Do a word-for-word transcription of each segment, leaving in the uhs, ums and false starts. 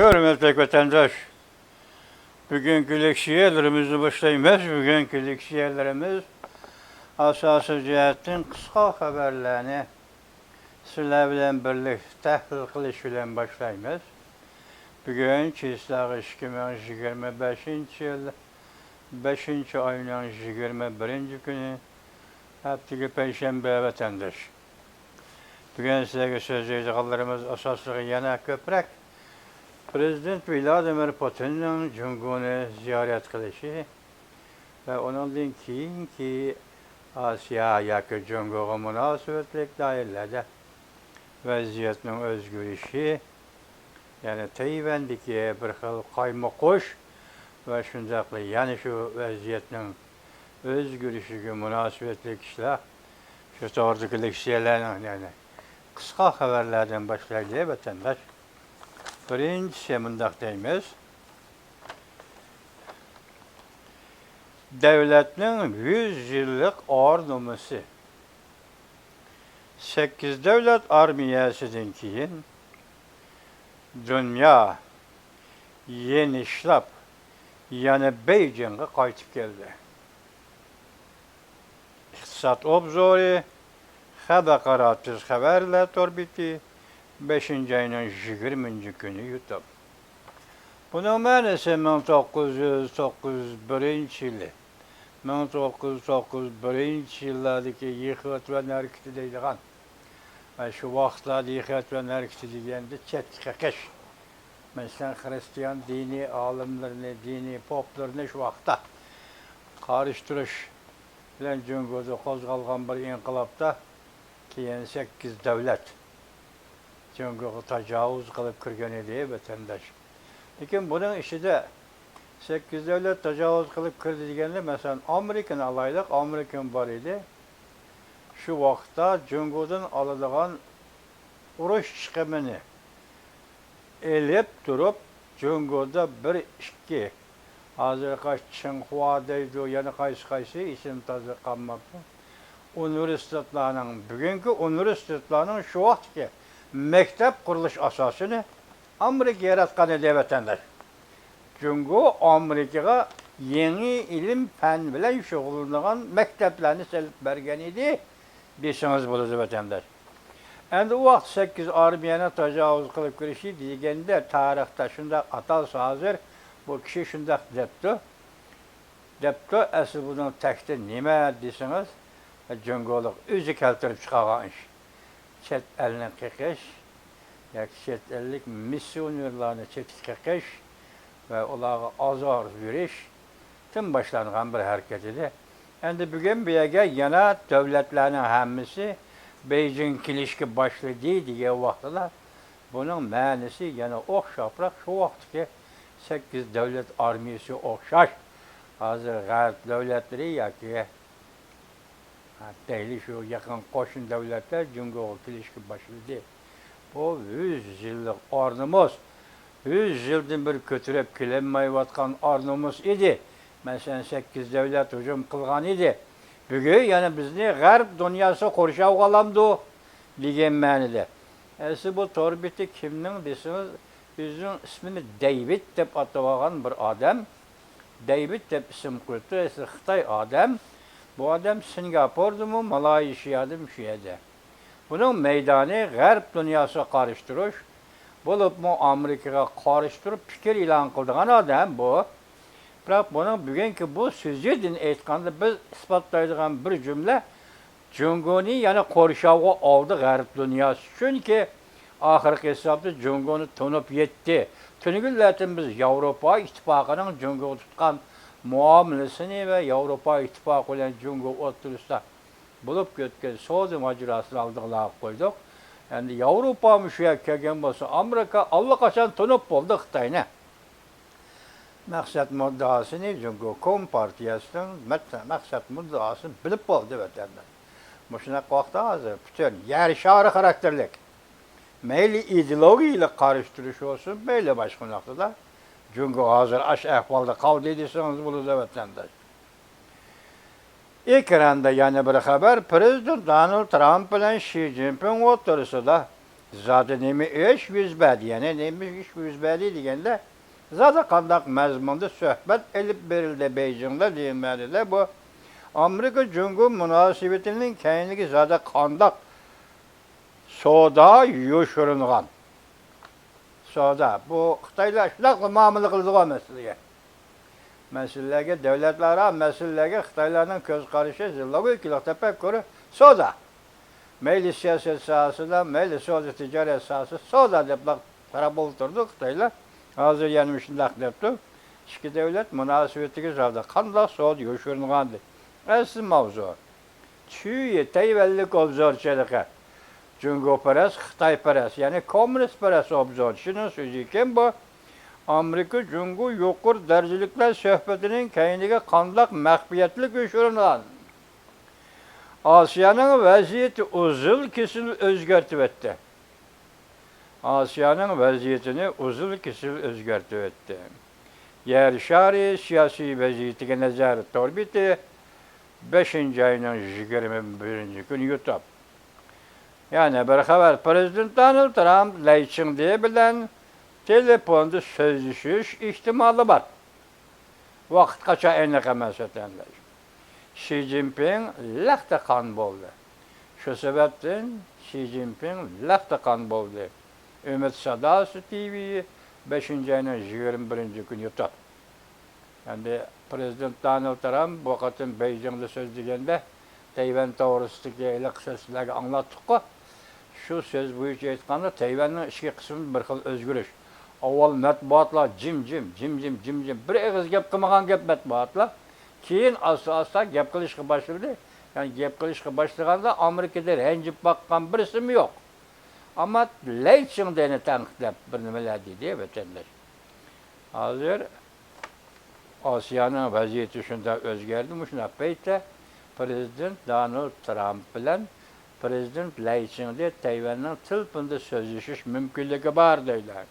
ھۆرمەتلىك ۋەتەنداش، بۈگۈنكى لېكسىيەلىرىمىزنى باشلايمىز. بۈگۈنكى لېكسىيەلىرىمىز ئاساسىي جەھەتتىن قىسقا خەۋەرلەرنى سىلەر بىلەن بىرلىكتە تەھلىل قىلىش بىلەن باشلايمىز. بۈگۈن چىسلاغا ئىككى مىڭ يىگىرمە بەشىنچى يىل، بەشىنچى ئاينىڭ يىگىرمە بىرىنچى كۈنى، ھەپتىگە پەيشەنبە، ۋەتەنداش. بۈگۈن سىلەرگە سۆزلەيدىغانلىرىمىز ئاساسلىقى يەنە كۆپرەك پىرېزىدېنت ۋلادىمىر پۇتىننىڭ جۇڭگونى زىيارەت قىلىشى ۋە ئۇنىڭدىن كېيىنكى ئاسىيا ياكى جۇڭگوغا مۇناسىۋەتلىك دائىرىلەردە ۋەزىيەتنىڭ ئۆزگىرىشى، يەنى تەيۋەندىكى بىر خىل قايمۇقۇش ۋە شۇنداقلا يەنە شۇ ۋەزىيەتنىڭ ئۆزگىرىشىگە مۇناسىۋەتلىك ئىشلار، شۇ توغرىدىكى لېكسىيەلەرنى، يەنى قىسقا خەۋەرلەردىن باشلايلى، ۋەتەنداش. بىرىنچىسى مۇنداق دەيمىز. دەۋلەتنىڭ يۈز يىللىق ئار نومۇسى. سەككىز دەۋلەت ئارمىيەسىدىن كېيىن دۇنيا يېنىشلاپ، يەنە بېيجىڭغا قايتىپ كەلدى. ئىقتىساد ئوبزورى، خەلقئارا تېز خەۋەرلەر تور بېتى، بەشىنچى ئاينىڭ يىگىرمىنچى كۈنى يۇتۇپ. بۇنىڭ مەنىسى مىڭ توققۇز يۈز توققۇز يۈز بىرىنچى يىلى، مىڭ توققۇز يۈز توققۇز يۈز بىرىنچى يىللاردىكى يىخېتۈەن ھەرىكىتى دەيدىغان، شۇ ۋاقىتلاردا يىخېتۈەن ھەرىكىتى دېگەندە چەتكە قېقىش. مەسىلەن، خىرىستىيان دىنىي ئالىملىرىنى، دىنىي پوپلىرىنى شۇ ۋاقىتتا قارشى تۇرۇش بىلەن جۇڭگودا قوزغالغان بىر ئىنقىلابتا كېيىن سەككىز دەۋلەت جۇڭگوغا تاجاۋۇز قىلىپ كىرگەن ئىدى، ۋەتەنداش. لېكىن بۇنىڭ ئىچىدە سەككىز دەۋلەت تاجاۋۇز قىلىپ كىردى دېگەندە، مەسىلەن، ئامېرىكىنى ئالايلۇق، ئامېرىكىمۇ بار ئىدى. شۇ ۋاقىتتا جۇڭگودىن ئالىدىغان ئۇرۇش چىقىمىنى ئېلىپ تۇرۇپ، جۇڭگودا بىر ئىككى، ھازىرقى چىڭخۇا دەيدۇ، يەنە قايسى قايسى، ئېسىمدە تازا قالماپتۇ. ئۇنىۋېرسىتېتلارنىڭ، بۈگۈنكى ئۇنىۋېرسىتېتلارنىڭ شۇ ۋاقىتتىكى مەكتەپ قۇرۇلۇش ئاساسىنى ئامېرىكا ياراتقان ئىدى، ۋەتەنداش. جۇڭگو ئامېرىكىغا يېڭى ئىلىم-پەن بىلەن شۇغۇللىنىدىغان مەكتەپلەرنى سېلىپ بەرگەن ئىدى، دېسىڭىز بولىدۇ، ۋەتەنداش. ئەمدى ئۇ ۋاقىت سەككىز ئارمىيەنى تاجاۋۇز قىلىپ كىرىشى دېگەندە، تارىختا شۇنداق ئاتالسا، ھازىر بۇ كىشى شۇنداق دەپتۇ. دەپتۇ، ئەسلى بۇنىڭ تەكتى نېمە دېسىڭىز، جۇڭگولۇق ئۆزى كەلتۈرۈپ چىقارغان ئىش. چەت ئەلنى قېقىش ياكى چەت ئەللىك مىسسىيونېرلارنى چەتكە قېقىش ۋە ئۇلارغا ئازار بېرىشتىن باشلانغان بىر ھەرىكەت ئىدى. ئەمدى بۈگۈن بۇ يەرگە يەنە دۆلەتلەرنىڭ ھەممىسى بېيجىڭ كېلىشكە باشلىدى دېگەن ۋاقتىدا، بۇنىڭ مەنىسى يەنە ئوخشاپراق شۇ ۋاقىتتىكى سەككىز دۆلەت ئارمىيەسىگە ئوخشاش. ھازىر غەرب دۆلەتلىرى ياكى دەيلى شۇ يېقىن قوشنا دۆلەتلەر جۇڭگوغا كېلىشكە باشلىدى. بۇ يۈز يىللىق ئار نومۇس، يۈز يىلدىن بېرى كۆتۈرۈپ كېلىنمەيۋاتقان ئار نومۇس ئىدى. مەسىلەن، سەككىز دۆلەت ھۇجۇم قىلغان ئىدى. بۈگۈن يەنە بىزنى غەرب دۇنياسى قورشاۋغا ئالامدۇ دېگەن مەنىدە. ئەسلى بۇ تور بېتى كىمنىڭ دېسىڭىز، ئۆزىنىڭ ئىسمىنى دەيۋىد دەپ ئاتىۋالغان بىر ئادەم. دەيۋىد دەپ ئىسىم قويۇپتۇ، ئەسلى خىتاي ئادەم. بۇ ئادەم سىنگاپوردىمۇ، مالايشىيادىمۇ شۇ يەردە. بۇنىڭ مەيدانى غەرب دۇنياسىغا قارشى تۇرۇش، بولۇپمۇ ئامېرىكىغا قارشى تۇرۇپ پىكىر ئېلان قىلىدىغان ئادەم بۇ. بىراق بۇنىڭ بۈگۈنكى بۇ سۆزىدىن ئېيتقاندا، بىز ئىسپاتلايدىغان بىر جۈملە، جۇڭگونى يەنە قورشاۋغا ئالدى غەرب دۇنياسى. چۈنكى ئاخىرقى ھېسابتا جۇڭگونى تونۇپ يەتتى. تۈنۈگۈنلەردىن بىز ياۋروپا ئىتتىپاقىنىڭ جۇڭگوغا تۇتقان مۇئامىلىسىنى ۋە ياۋروپا ئىتتىپاقى بىلەن جۇڭگو ئوتتۇرىسىدا بولۇپ كەتكەن سودا ماجىراسىنى ئالدىغا قويدۇق. ئەمدى ياۋروپامۇ شۇ يەرگە كەلگەن بولسا، ئامېرىكا ئاللىقاچان تونۇپ بولدى خىتاينى. مەقسەت مۇددىئاسىنى جۇڭگو كومپارتىيەسىنىڭ مەت-، مەقسەت مۇددىئاسىنى بىلىپ بولدى ۋەتەنداش. مۇشۇنداق ۋاقىتتا ھازىر پۈتۈن يەر شارى خاراكتېرلىك، مەيلى ئىدېئولوگىيەلىك قارشى تۇرۇش بولسۇن، مەيلى باشقا نۇقتىدا، جۇڭگو ھازىر ئاشۇ ئەھۋالدا قالدى دېسىڭىز بولىدۇ ۋەتەنداش. ئېكراندا يەنە بىر خەۋەر، پىرېزىدېنت دونالد ترامپ بىلەن شى جىنپىڭ ئوتتۇرىسىدا زادى نېمە ئىش يۈز بەردى؟ يەنى نېمە ئىش يۈز بەردى دېگەندە، زادى قانداق مەزمۇندا سۆھبەت ئېلىپ بېرىلدى بېيجىڭدا دېگەن مەنىدە بۇ ئامېرىكا جۇڭگو مۇناسىۋىتىنىڭ كەينىدىكى زادى قانداق سودا يوشۇرۇنغان؟ سودا، بۇ خىتايلار شۇنداقلا مۇئامىلە قىلىدىغۇ مەسىلىگە. مەسىلىلەرگە، دۆلەتلەرئارا مەسىلىلەرگە خىتايلارنىڭ كۆز قارىشى، لوگىكىلىق تەپەككۇرى سودا. مەيلى سىياسەت ساھەسىدە، مەيلى سودا تىجارەت ساھەسى، سودا دەپلا قاراپ ئولتۇرىدۇ خىتايلار. ھازىر يەنە مۇشۇنداق دەپتۇ. ئىككى دۆلەت مۇناسىۋىتىگە زادى قانداق سودا يوشۇرۇنغاندى؟ ئەسلى ماۋزۇ. چۈيى تەيۋەنلىك ئوبزورچىلىقى. جۇڭگوپەرەس، خىتايپەرەس، يەنى كوممۇنىستپەرەس ئوبزورچىنىڭ سۆزى ئىكەن بۇ. ئامېرىكا جۇڭگو يۇقىرى دەرىجىلىكلەر سۆھبىتىنىڭ كەينىگە قانداق مەخپىيەتلىك يوشۇرۇنغان؟ ئاسىيانىڭ ۋەزىيىتى ئۇزۇل كېسىل ئۆزگەرتىۋەتتى. ئاسىيانىڭ ۋەزىيىتىنى ئۇزۇل كېسىل ئۆزگەرتىۋەتتى. يەر شارى سىياسىي ۋەزىيىتىگە نەزەر تور بېتى، بەشىنچى ئاينىڭ يىگىرمە بىرىنچى كۈنى يۇتۇپ. يەنە بىر خەۋەر، پىرېزىدېنت دونالد ترامپ لەي چىڭدې بىلەن تېلېفوندا سۆزلىشىش ئېھتىمالى بار. ۋاقىت قاچان ئېنىق ئەمەس، ۋەتەنداش. شى جىنپىڭ لەختە قان بولدى. شۇ سەۋەبتىن شى جىنپىڭ لەختە قان بولدى. ئۈمىد ساداسى تىۋى، بەشىنچى ئاينىڭ يىگىرمە بىرىنچى كۈنى يۇتۇپ. ئەمدى پىرېزىدېنت دونالد ترامپ بۇ قېتىم بېيجىڭدا سۆزلىگەندە، تەيۋەن توغرىسىدىكى ھېلىقى سۆز سىلەرگە ئاڭلاتتۇققۇ. شۇ سۆز بويىچە ئېيتقاندا، تەيۋەننىڭ ئىچكى قىسمىدا بىر خىل ئۆزگىرىش. ئاۋۋال مەتبۇئاتلار جىم-جىم، جىم-جىم، جىم-جىم، بىر ئېغىز گەپ قىلمىغان گەپ مەتبۇئاتلار. كېيىن ئاستا-ئاستا گەپ قىلىشقا باشلىدى. يەنى گەپ قىلىشقا باشلىغاندا ئامېرىكىدا رەنجىپ باققان بىرسىمۇ يوق. ئەمما لەي چىڭدېنى تەنقىدلەپ بىر نېمىلەر دېدى ۋەتەنداش. ھازىر ئاسىيانىڭ ۋەزىيىتى شۇنداق ئۆزگەردى. مۇشۇنداق پەيتتە پىرېزىدېنت دونالد ترامپ بىلەن پىرېزىدېنت لەي چىڭدې تەيۋەننىڭ تېلېفوندا سۆزلىشىش مۇمكىنلىكى بار دەيدۇ.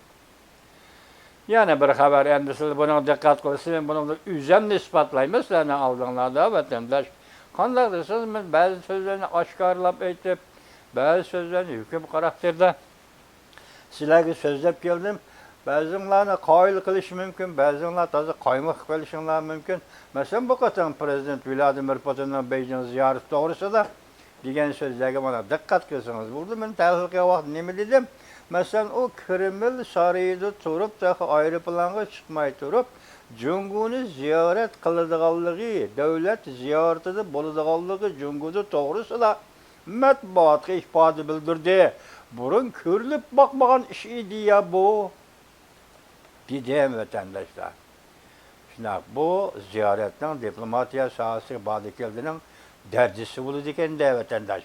يەنە بىر خەۋەر، ئەمدى سىلەر بۇنىڭغا دىققەت قىلسىلەر، بۇنىڭدا ئۆزۈمنى ئىسپاتلايمەن سىلەرنىڭ ئالدىڭلاردا، ۋەتەنداش. قانداق دېسىڭىز، مەن بەزى سۆزلەرنى ئاشكارىلاپ ئېيتىپ، بەزى سۆزلەرنى ھۆكۈم خاراكتېرىدە سىلەرگە سۆزلەپ كەلدىم. بەزىڭلارنى قايىل قىلىشى مۇمكىن، بەزىڭلار تازا قايمۇق قىلىشىڭلار مۇمكىن. مەسىلەن، بۇ قېتىم پىرېزىدېنت ۋلادىمىر پۇتىننىڭ بېيجىڭ زىيارىتى توغرىسىدا دېگەن سۆزلەرگە مانا دىققەت قىلسىڭىز بولىدۇ. مەن تەھلىل قىلغان ۋاقىتتا نېمە دېدىم؟ مەسىلەن، ئۇ كرېمل سارىيىدا تۇرۇپ، تېخى ئايروپىلانغا چىقماي تۇرۇپ، جۇڭگونى زىيارەت قىلىدىغانلىقى، دۆلەت زىيارىتىدە بولىدىغانلىقى جۇڭگودا توغرىسىدا مەتبۇئاتقا ئىپادە بىلدۈردى. بۇرۇن كۆرۈلۈپ باقمىغان ئىش ئىدىيە بۇ، دېدىم، ۋەتەنداشلار. شۇنداق، بۇ زىيارەتنىڭ دىپلوماتىيە ساھەسىگە بارىدۇ كېلىدىنىڭ دەرىجىسى بولىدىكەن-دە، ۋەتەنداش.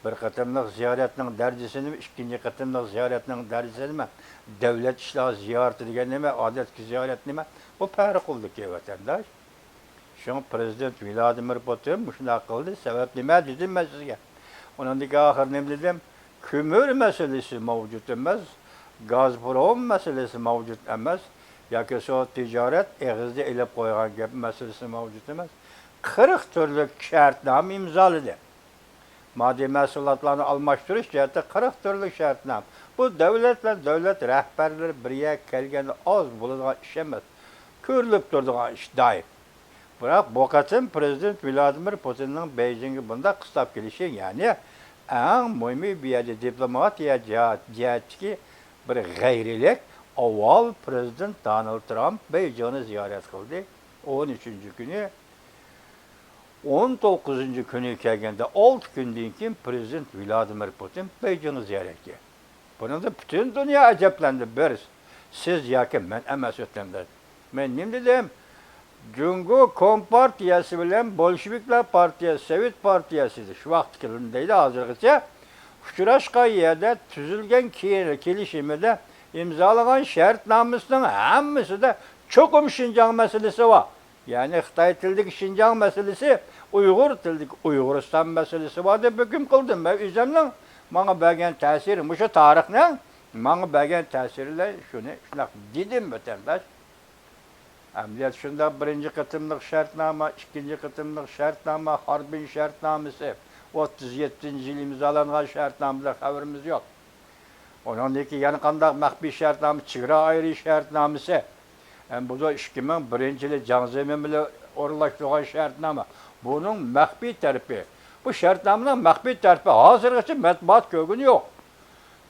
بىر قېتىملىق زىيارەتنىڭ دەرىجىسى نېمە، ئىككىنچى قېتىملىق زىيارەتنىڭ دەرىجىسى نېمە، دۆلەت ئىشلار زىيارىتى دېگەن نېمە، ئادەتتىكى زىيارەت نېمە، بۇ پەرق بولىدىكەن، ۋەتەنداش. شۇڭا پىرېزىدېنت ۋلادىمىر پۇتىن مۇشۇنداق قىلدى. سەۋەب نېمە دېدىم مەن سىزگە. ئۇنىڭدىن كېيىن ئاخىرى نېمە دېدىم؟ كۆمۈر مەسىلىسى مەۋجۇت ئەمەس، گازپروم مەسىلىسى مەۋجۇت ئەمەس، ياكى سودا تىجارەت ئېغىزدا ئېلىپ قويغان گەپ مەسىلىسى مەۋجۇت ئەمەس. قىرىق تۈرلۈك شەرتنامە ئىمزالىدى. ماددىي مەھسۇلاتلارنى ئالماشتۇرۇش جەھەتتە قىرىق تۈرلۈك شەرتنامە. بۇ دۆلەت بىلەن دۆلەت رەھبەرلىرى بىر يەرگە كەلگەندە ئاز بولىدىغان ئىش ئەمەس. كۆرۈلۈپ تۇرىدىغان ئىش دائىم. بىراق بۇ قېتىم پىرېزىدېنت ۋلادىمىر پۇتىننىڭ بېيجىڭگە بۇنداق قىستاپ كېلىشى، يەنى ئەڭ مۇھىمى بۇ يەردە دىپلوماتىيە جەھەت-، جەھەتتىكى بىر غەيرىيلىك، ئاۋۋال پىرېزىدېنت دونالد ترامپ بېيجىڭنى زىيارەت قىلدى. ئون ئۈچىنچى كۈنى، ئون توققۇزىنچى كۈنى كەلگەندە، ئالتە كۈندىن كېيىن پىرېزىدېنت ۋلادىمىر پۇتىن بېيجىڭغا زىيارەتكە. بۇنىڭدا پۈتۈن دۇنيا ئەجەبلەندى. بىر سىز ياكى مەن ئەمەس، ۋەتەنداش. مەن نېمە دېدىم؟ جۇڭگو كومپارتىيەسى بىلەن بولشېۋىكلار پارتىيەسى، سوۋېت پارتىيەسى شۇ ۋاقىتتىكى دەيدۇ، ھازىرغىچە ئۇچراشقان يەردە تۈزۈلگەن كېلىشىمىدە ئىمزالىغان شەرتنامىسىنىڭ ھەممىسىدە چوقۇم شىنجاڭ مەسىلىسى بار. يەنى خىتاي تىلىدىكى شىنجاڭ مەسىلىسى، ئۇيغۇر تىلىدىكى ئۇيغۇرىستان مەسىلىسى بار دەپ ھۆكۈم قىلدىم. مەن ئۆزۈمنىڭ ماڭا بەرگەن تەسىرى، مۇشۇ تارىخنىڭ ماڭا بەرگەن تەسىرى بىلەن شۇنى شۇنداق دېدىم، ۋەتەنداش. ئەمەلىيەت شۇنداق، بىرىنچى قېتىملىق شەرتنامە، ئىككىنچى قېتىملىق شەرتنامە، خاربىن شەرتنامىسى، ئوتتۇز يەتتىنچى يىلى ئىمزالانغان شەرتنامىدىن خەۋىرىمىز يوق. ئۇنىڭدىن كېيىن يەنە قانداق مەخپىي شەرتنامە، چېگرا ئايرىش شەرتنامىسى، ئەم، بۇ ئىككى مىڭ بىرىنچى يىلى جياڭ زېمىن بىلەن ئورۇنلاشتۇرغان شەرتنامە. بۇنىڭ مەخپىي تەرىپى. بۇ شەرتنامىنىڭ مەخپىي تەرىپى ھازىرغىچە مەتبۇئات كۆرگىنى يوق.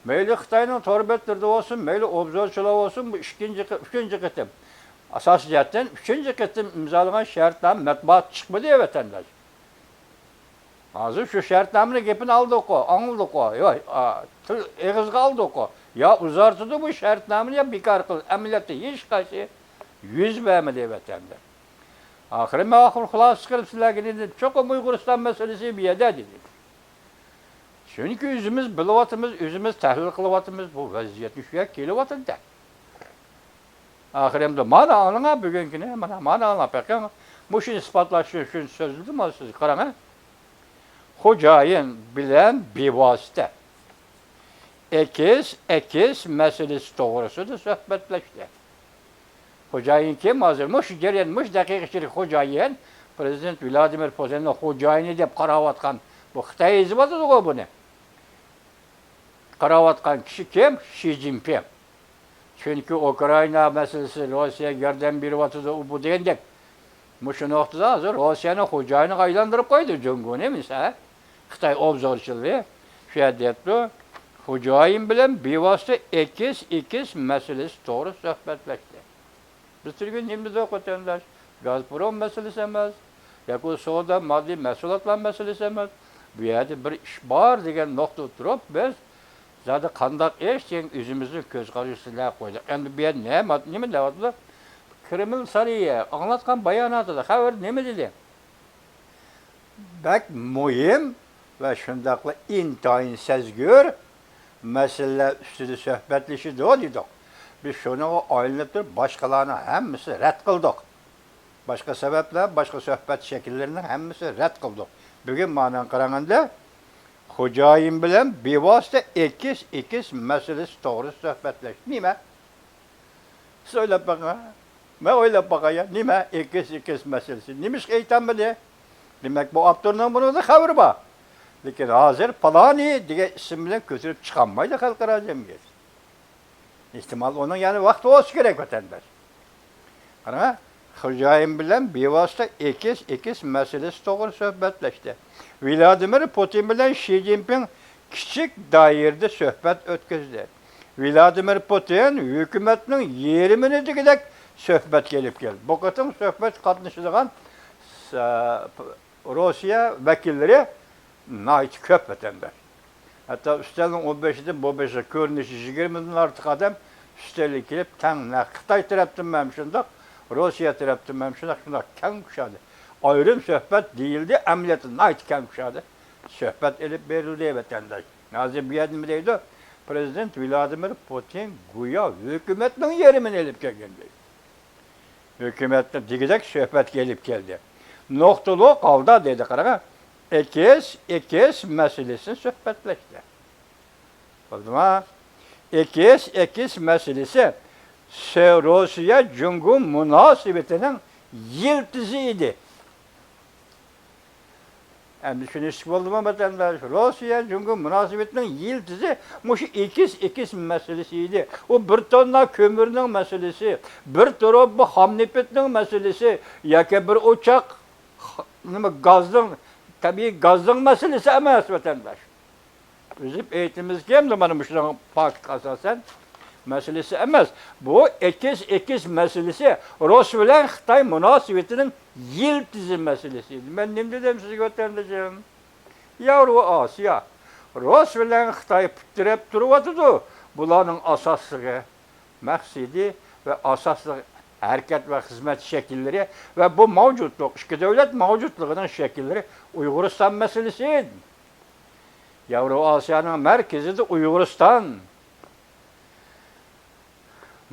مەيلى خىتاينىڭ تور بەتلىرىدە بولسۇن، مەيلى ئوبزورچىلار بولسۇن، بۇ ئىككىنچى قې-، ئۈچىنچى قېتىم. ئاساسىي جەھەتتىن ئۈچىنچى قېتىم ئىمزالىغان شەرتنامە مەتبۇئات چىقمىدى، ۋەتەنداش. ھازىر شۇ شەرتنامىنىڭ گېپىنى ئالدۇققۇ، ئاڭلىدۇققۇ، ياق، ئا، تىل ئېغىزغا ئالدۇققۇ. يا ئۇزارتىدۇ بۇ شەرتنامىنى، يا بىكار قىلدى. ئەمەلىيەتتە ھېچقايسى يۈز بەرمىدى ۋەتەندە. ئاخىرى مەن ئاخىر خۇلاسە چىقىرىپ سىلەرگە نېمە دېدىم؟ چوقۇم ئۇيغۇرىستان مەسىلىسى بۇ يەردە دېدىم. چۈنكى ئۆزىمىز بىلىۋاتىمىز، ئۆزىمىز تەھلىل قىلىۋاتىمىز، بۇ ۋەزىيەتنى شۇ يەرگە كېلىۋاتىدۇ. ئاخىرىمدا مانا ئاڭلىڭا بۈگۈنكىنى، مانا، مانا ئاڭلاپ بېقىڭ. مۇشۇنى ئىسپاتلاش ئۈچۈن شۇنى سۆزلىدىم، مانا سىزگە قاراڭ. خوجايىن بىلەن بىۋاسىتە ئېكىس، ئېكىس مەسىلىسى توغرىسىدا سۆھبەتلەشتى. خوجايىن كىم ھازىر؟ مۇشۇ جەريان، مۇشۇ دەقىقە ئىچىدىكى خوجايىن، پرېزىدېنت ۋلادىمىر پۇتىننىڭ خوجايىنى دەپ قاراۋاتقان، بۇ خىتاي يېزىۋاتىدىغۇ بۇنى. قاراۋاتقان كىشى كىم؟ شى جىنپىڭ. چۈنكى ئۇكرائىنا مەسىلىسى، روسىيەگە ياردەم بېرىۋاتىدۇ، ئۇ بۇ دېگەندەك. مۇشۇ نۇقتىدا ھازىر روسىيەنى خوجايىنىغا ئايلاندۇرۇپ قويدى جۇڭگونى، مىسال. خىتاي ئوبزورچىلىرى شۇ يەردە دەپتۇ، خوجايىن بىلەن بىۋاسىتە ئېكىس، ئېكىس مەسىلىسى توغرا سۆھبەتلەشتى. بىز تۈرگۈن نېمە دېدۇق، ۋەتەنداش؟ گازپروم مەسىلىسى ئەمەس، ياكى سودا، ماددىي مەھسۇلاتلار مەسىلىسى ئەمەس. بۇ يەردە بىر ئىش بار دېگەن نۇقتىدا تۇرۇپ، بىز زادى قانداق ئىش دېگەن ئۆزىمىزنىڭ كۆز قارىشىنى سىلەرگە قويدۇق. ئەمدى بۇ يەردە نېمە، نېمە دەۋاتىدۇ؟ كرېمل سارىيى ئاڭلاتقان باياناتىدا، خەۋەردە نېمە دېدى؟ بەك مۇھىم ۋە شۇنداقلا ئىنتايىن سەزگۈر مەسىلىلەر ئۈستىدە سۆھبەتلىشىدۇ دېدۇق. بىز شۇنىڭغا ئايلىنىپ تۇرۇپ باشقىلارنىڭ ھەممىسى رەت قىلدۇق. باشقا سەۋەبلەر، باشقا سۆھبەت شەكىللىرىنىڭ ھەممىسى رەت قىلدۇق. بۈگۈن مانا قاراڭ ئەمدى، خوجايىن بىلەن بىۋاسىتە ئېكىس، ئېكىس مەسىلىسى توغرىسىدا سۆھبەتلەشتى. نېمە؟ سىز ئويلاپ بېقىڭ. مەن ئويلاپ باقاي، نېمە ئېكىس، ئېكىس مەسىلىسى؟ نېمىشقا ئېيتالمىدى؟ دېمەك، بۇ ئاپتورنىڭ بۇنىڭدا خەۋىرى بار. لېكىن ھازىر پالانى دېگەن ئىسىم بىلەن كۆتۈرۈپ چىقالمايدۇ خەلقئارا جەمئىيەت. ئېھتىمال، ئۇنىڭ يەنە ۋاقتى بولسا كېرەك، ۋەتەنداش. قاراڭ، خوجايىن بىلەن بىۋاسىتە ئېكىس، ئېكىس مەسىلىسى توغرا سۆھبەتلەشتى. ۋلادىمىر پۇتىن بىلەن شى جىنپىڭ كىچىك دائىرىدە سۆھبەت ئۆتكۈزدى. ۋلادىمىر پۇتىن ھۆكۈمەتنىڭ يېرىمىنى دېگۈدەك سۆھبەتكە ئېلىپ كەلدى. بۇ قېتىم سۆھبەتكە قاتنىشىدىغان، ئە، روسىيە ۋەكىللىرى ناھايىتى كۆپ، ۋەتەنداش. ھەتتا ئۈستەلنىڭ ئۇ بېشىدىن بۇ بېشىغا كۆرۈنۈشى يىگىرمىدىن ئارتۇق ئادەم ئۈستەلگە كېلىپ، تەڭ نەق خىتاي تەرەپتىنمۇ ھەم شۇنداق، روسىيە تەرەپتىنمۇ ھەم شۇنداق، شۇنداق كەڭ كۇشادى. ئايرىم سۆھبەت دېيىلدى، ئەمەلىيەتتە ناھايىتى كەڭ كۇشادى سۆھبەت ئېلىپ بېرىلدى، ۋەتەنداش. ھازىر بۇ يەردە نېمە دەيدۇ؟ پرېزىدېنت ۋلادىمىر پۇتىن گويا ھۆكۈمەتنىڭ يېرىمىنى ئېلىپ كەلگەن دەيدۇ. ھۆكۈمەتنى دېگۈدەك سۆھبەتكە ئېلىپ كەلدى. نۇقتىلىق ھالدا دېدى، قاراڭ، ئېكىس، ئېكىس مەسىلىسىنى سۆھبەتلەشتى. بولدىما؟ ئېكىس، ئېكىس مەسىلىسى سە-، روسىيە جۇڭگو مۇناسىۋىتىنىڭ يىلتىزى ئىدى. ئەمدى چۈشىنىشلىك بولدىمۇ، ۋەتەنداش؟ روسىيە جۇڭگو مۇناسىۋىتىنىڭ يىلتىزى مۇشۇ ئېكىس، ئېكىس مەسىلىسى ئىدى. ئۇ بىر توننا كۆمۈرنىڭ مەسىلىسى، بىر تۇرۇبا خام نېفىتنىڭ مەسىلىسى ياكى بىر ئوچاق، نېمە، گازنىڭ، تەبىئىي گازنىڭ مەسىلىسى ئەمەس، ۋەتەنداش. ئۈزۈپ ئېيتىمىزكى، ئەمدى مانا مۇشۇنىڭ پاكىتقا ئاساسەن مەسىلىسى ئەمەس. بۇ ئېكىس، ئېكىس مەسىلىسى، رۇس بىلەن خىتاي مۇناسىۋىتىنىڭ يىلتىزى مەسىلىسى. مەن نېمە دېدىم سىزگە، ۋەتەندىشىم؟ ياۋرو ئاسىيا، رۇس بىلەن خىتاي پۇت تىرەپ تۇرۇۋاتىدۇ. بۇلارنىڭ ئاساسلىقى، مەقسىتى ۋە ئاساسلىق ھەرىكەت ۋە خىزمەت شەكىللىرى ۋە بۇ مەۋجۇتلۇق، ئىككى دۆلەت مەۋجۇتلۇقىنىڭ شەكىللىرى ئۇيغۇرىستان مەسىلىسى. ياۋرو ئاسىيانىڭ مەركىزىدە ئۇيغۇرىستان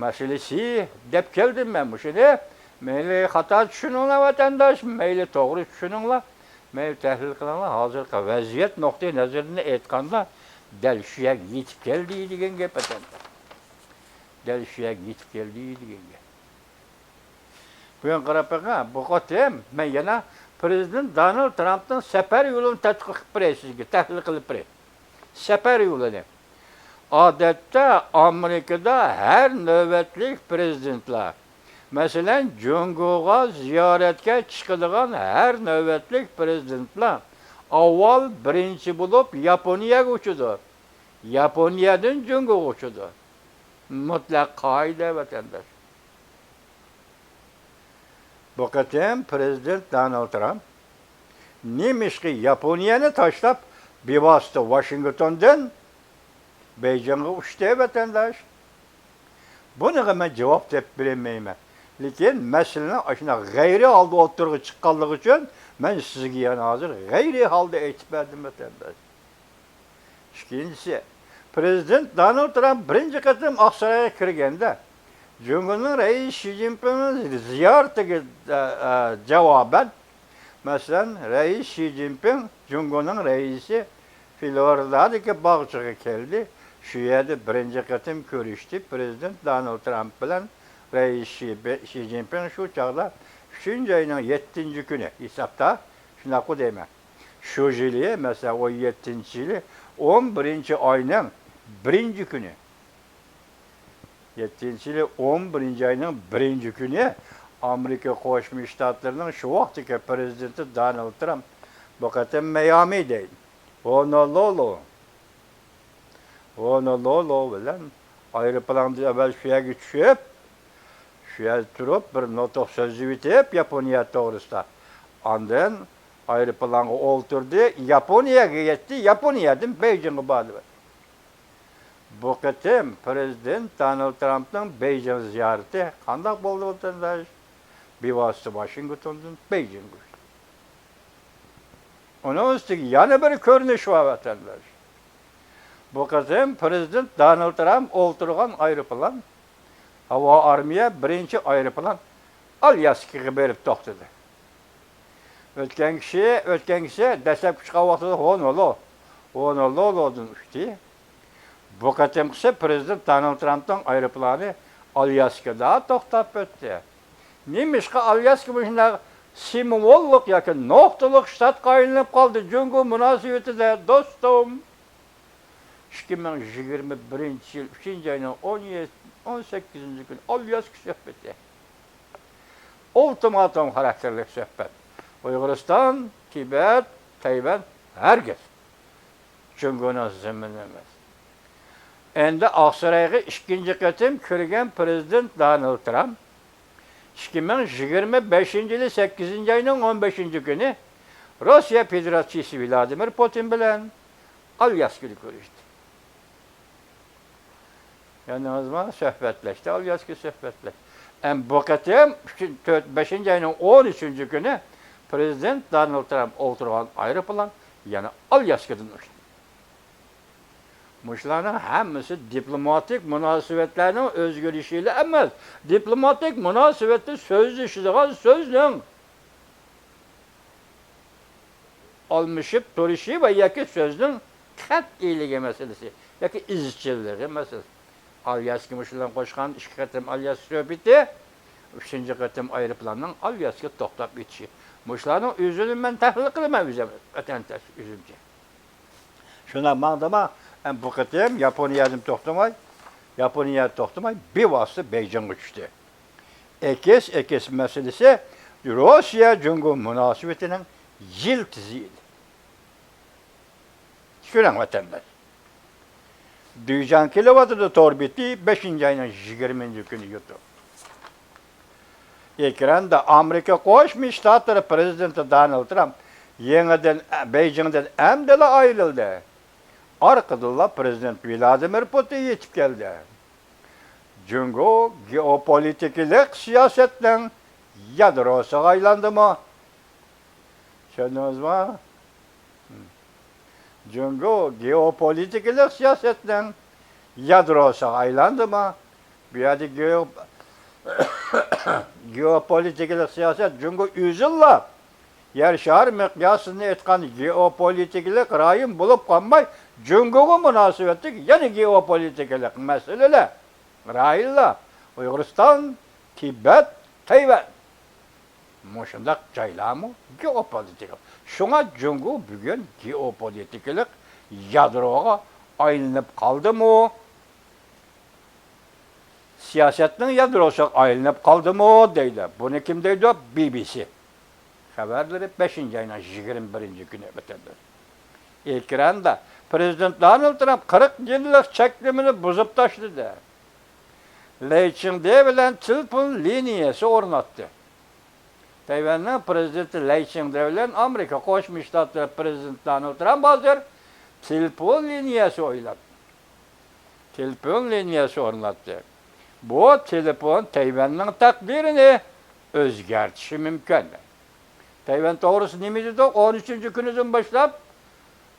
مەسىلىسى دەپ كەلدىم مەن مۇشۇنى. مەيلى خاتا چۈشىنىڭلار، ۋەتەنداش، مەيلى توغرا چۈشىنىڭلار، مەيلى تەھلىل قىلىڭلار. ھازىرقى ۋەزىيەت نۇقتىئى نەزىرىدىن ئېيتقاندا، دەل شۇ يەرگە يېتىپ كەلدى دېگەن گەپ، ۋەتەنداش. دەل شۇ يەرگە يېتىپ كەلدى دېگەن گەپ. بۈگۈن قاراپ بېقىڭ، بۇ قېتىم مەن يەنە پرېزىدېنت دونالد ترامپنىڭ سەپەر يولىنى تەتقىق قىلىپ بېرەي سىزگە، تەھلىل قىلىپ بېرەي. سەپەر يولىنى. ئادەتتە ئامېرىكىدا ھەر نۆۋەتلىك پىرېزىدېنتلار، مەسىلەن، جۇڭگوغا زىيارەتكە چىقىدىغان ھەر نۆۋەتلىك پىرېزىدېنتلار ئاۋۋال بىرىنچى بولۇپ ياپونىيەگە ئۇچىدۇ. ياپونىيەدىن جۇڭگوغا ئۇچىدۇ. مۇتلەق قائىدە، ۋەتەنداش. بۇ قېتىم پىرېزىدېنت دونالد ترامپ نېمىشقا ياپونىيەنى تاشلاپ، بىۋاسىتە ۋاشىنگتوندىن بېيجىڭغا ئۇچتى، ۋەتەنداش؟ بۇنىڭغا مەن جاۋاب تېپىپ بېرەلمەيمەن. لېكىن مەسىلىنىڭ ئاشۇنداق غەيرىي ھالدا ئوتتۇرىغا چىققانلىقى ئۈچۈن مەن سىزگە يەنە ھازىر غەيرىي ھالدا ئېيتىپ بەردىم، ۋەتەنداش. ئىككىنچىسى، پىرېزىدېنت دونالد ترامپ بىرىنچى قېتىم ئاقسارايغا كىرگەندە، جۇڭگونىڭ رەئىسى شى جىنپىڭنىڭ زىيارىتىگە، ئە، ئە، جاۋابەن، مەسىلەن، رەئىس شى جىنپىڭ جۇڭگونىڭ رەئىسى فلورىدادىكى باغچىغا كەلدى. شۇ يەردە بىرىنچى قېتىم كۆرۈشتى. پىرېزىدېنت دونالد ترامپ بىلەن رەئىس شى، شى جىنپىڭ شۇ چاغدا ئۈچىنچى ئاينىڭ يەتتىنچى كۈنى ھېسابتا، شۇنداققۇ دەيمەن. شۇ يىلى، مەسىلەن، ئون يەتتىنچى يىلى، ئون بىرىنچى ئاينىڭ بىرىنچى كۈنى، يەتتىنچى يىلى، ئون بىرىنچى ئاينىڭ بىرىنچى كۈنى ئامېرىكا قوشما شتاتلىرىنىڭ شۇ ۋاقىتتىكى پىرېزىدېنتى دونالد ترامپ بۇ قېتىم مەيامىدە، ھونولۇلۇ، ھونولۇلۇ بىلەن ئايروپىلاندا ئەۋۋەل شۇ يەرگە چۈشۈپ، شۇ يەردە تۇرۇپ، بىر نۇتۇق سۆزلىۋېتىپ ياپونىيە توغرىسىدا. ئاندىن ئايروپىلانغا ئولتۇردى، ياپونىيەگە يەتتى، ياپونىيەدىن بېيجىڭغا باردى. بۇ قېتىم پىرېزىدېنت دونالد ترامپنىڭ بېيجىڭ زىيارىتى قانداق بولدى، ۋەتەنداش؟ بىۋاسىتە ۋاشىنگتوندىن بېيجىڭغا ئۇچتى. ئۇنىڭ ئۈستىگە يەنە بىر كۆرۈنۈش بار، ۋەتەنداش. بۇ قېتىم پىرېزىدېنت دونالد ترامپ ئولتۇرغان ئايروپىلان، ھاۋا ئارمىيە بىرىنچى ئايروپىلان ئالياسكىغا بېرىپ توختىدى. ئۆتكەن كىشى، ئۆتكەن كىشى دەسلەپكى چىققان ۋاقتىدا ھونولۇ، ھونولۇلۇدىن ئۇچتى. بۇ قېتىمقىسى پىرېزىدېنت دونالد ترامپنىڭ ئايروپىلانى ئالياسكىدا توختاپ ئۆتتى. نېمىشقا ئالياسكا مۇشۇنداق سىمۋوللۇق ياكى نۇقتىلىق شتاتقا ئايلىنىپ قالدى جۇڭگو مۇناسىۋىتىدە، دوستۇم؟ ئىككى مىڭ يىگىرمە بىرىنچى يىل ئۈچىنچى ئاينىڭ ئون يەتتە، ئون سەككىزىنچى كۈنى ئالياسكا سۆھبىتى. ئۇلتىماتوم خاراكتېرلىك سۆھبەت. ئۇيغۇرىستان، تىبەت، تەيۋەن ھەرگىز جۇڭگونىڭ زېمىنى ئەمەس. ئەمدى ئاقسارايغا ئىككىنچى قېتىم كىرگەن پىرېزىدېنت دونالد ترامپ ئىككى مىڭ يىگىرمە بەشىنچى يىلى سەككىزىنچى ئاينىڭ ئون بەشىنچى كۈنى روسىيە فېدېراتسىيىسى ۋلادىمىر پۇتىن بىلەن ئالياسكىدا كۆرۈشتى. يادىڭىزما؟ سۆھبەتلەشتى، ئالياسكا سۆھبەتلەشتى. ئەم، بۇ قېتىم ئۈچىنچى، تۆت، بەشىنچى ئاينىڭ ئون ئۈچىنچى كۈنى پىرېزىدېنت دونالد ترامپ ئولتۇرغان ئايروپىلان يەنە ئالياسكىدىن ئۇچتى. مۇشۇلارنىڭ ھەممىسى دىپلوماتىك مۇناسىۋەتلەرنىڭ ئۆزگىرىشىلا ئەمەس، دىپلوماتىك مۇناسىۋەتتە سۆزلىشىدىغان سۆزنىڭ ئالمىشىپ تۇرۇشى ۋە ياكى سۆزنىڭ قەتئىيلىكى مەسىلىسى ياكى ئىزچىللىقى مەسىلىسى. ئالياسكا مۇشۇلارنى قوشقان ئىككى قېتىم ئالياسكا سۆھبىتى، ئۈچىنچى قېتىم ئايروپىلاننىڭ ئالياسكىدا توختاپ ئۆتۈشى. مۇشۇلارنىڭ ئۆزىنى مەن تەھلىل قىلىمەن ئۆزۈم، ۋەتەنداش، ئۆزۈمچە. شۇنداق ماڭدىما، ئەم، بۇ قېتىم ياپونىيەدىن توختىماي، ياپونىيەدە توختىماي، بىۋاسىتە بېيجىڭغا چۈشتى. ئېكىس، ئېكىس مەسىلىسى روسىيە جۇڭگو مۇناسىۋىتىنىڭ يىلتىزى ئىدى. چۈشىنىڭ، ۋەتەنداش. دۈيجاڭ كېلىۋاتىدۇ تور بېتى، بەشىنچى ئاينىڭ يىگىرمىنچى كۈنى يۇتۇپ. ئېكراندا ئامېرىكا قوشما شتاتلىرى پىرېزىدېنتى دونالد ترامپ يېڭىدىن، بېيجىڭدىن ئەمدىلا ئايرىلدى. ئارقىدىنلا پىرېزىدېنت ۋلادىمىر پۇتىن يېتىپ كەلدى. جۇڭگو گېئوپولىتىكىلىق سىياسەتنىڭ يادروسىغا ئايلاندىمۇ؟ چۈشەندىڭىزمۇ؟ جۇڭگو گېئوپولىتىكىلىق سىياسەتنىڭ يادروسىغا ئايلاندىمۇ؟ بۇ يەردە گېئو-، گېئوپولىتىكىلىق سىياسەت جۇڭگو ئۆزىلا يەر شارى مىقياسىدا ئېيتقان گېئوپولىتىكىلىق رايون بولۇپ قالماي، جۇڭگوغا مۇناسىۋەتلىك يەنە گېئوپولىتىكىلىق مەسىلىلەر، رايونلار، ئۇيغۇرىستان، تىبەت، تەيۋەن. مۇشۇنداق جايلارمۇ گېئوپولىتىكا. شۇڭا جۇڭگو بۈگۈن گېئوپولىتىكىلىق يادروغا ئايلىنىپ قالدىمۇ؟ سىياسەتنىڭ يادروسىغا ئايلىنىپ قالدىمۇ دەيدۇ. بۇنى كىم دەيدۇ؟ بى بى سى خەۋەرلىرى بەشىنچى ئاينىڭ يىگىرمە بىرىنچى كۈنى ئۆتەدۇ. ئېكراندا پىرېزىدېنت دونالد ترامپ قىرىق يىللىق چەكلىمىنى بۇزۇپ تاشلىدى. لەي چىڭدې بىلەن تېلېفون لىنىيەسى ئورناتتى. تەيۋەننىڭ پىرېزىدېنتى لەي چىڭدې بىلەن ئامېرىكا قوشما شتاتلىرى پىرېزىدېنتى دونالد ترامپ ھازىر تېلېفون لىنىيەسى ئويلاپ، تېلېفون لىنىيەسى ئورناتتى. بۇ تېلېفون تەيۋەننىڭ تەقدىرىنى ئۆزگەرتىشى مۇمكىن. تەيۋەن توغرىسىدا نېمە دېدۇق؟ ئون ئۈچىنچى كۈنىدىن باشلاپ،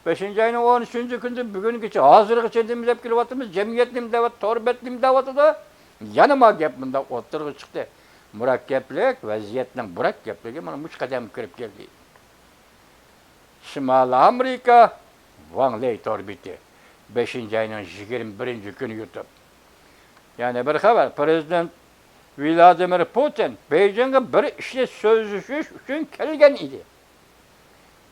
بەشىنچى ئاينىڭ ئون ئۈچىنچى كۈنىدىن بۈگۈنگىچە، ھازىرغىچە نېمە دەپ كېلىۋاتىمىز؟ جەمئىيەت نېمە دەۋاتىدۇ؟ تور بەت نېمە دەۋاتىدۇ؟ يەنە ما گەپ مۇنداق ئوتتۇرىغا چىقتى. مۇرەككەپلىك، ۋەزىيەتنىڭ مۇرەككەپلىكى مانا مۇشۇ قەدەمگە كىرىپ كەلدى. شىمالىي ئامېرىكا، ۋاڭ لېي تور بېتى، بەشىنچى ئاينىڭ يىگىرمە بىرىنچى كۈنى يۇتۇپ. يەنە بىر خەۋەر، پىرېزىدېنت ۋلادىمىر پۇتىن بېيجىڭغا بىر ئىشنى سۆزلىشىش ئۈچۈن كەلگەن ئىدى.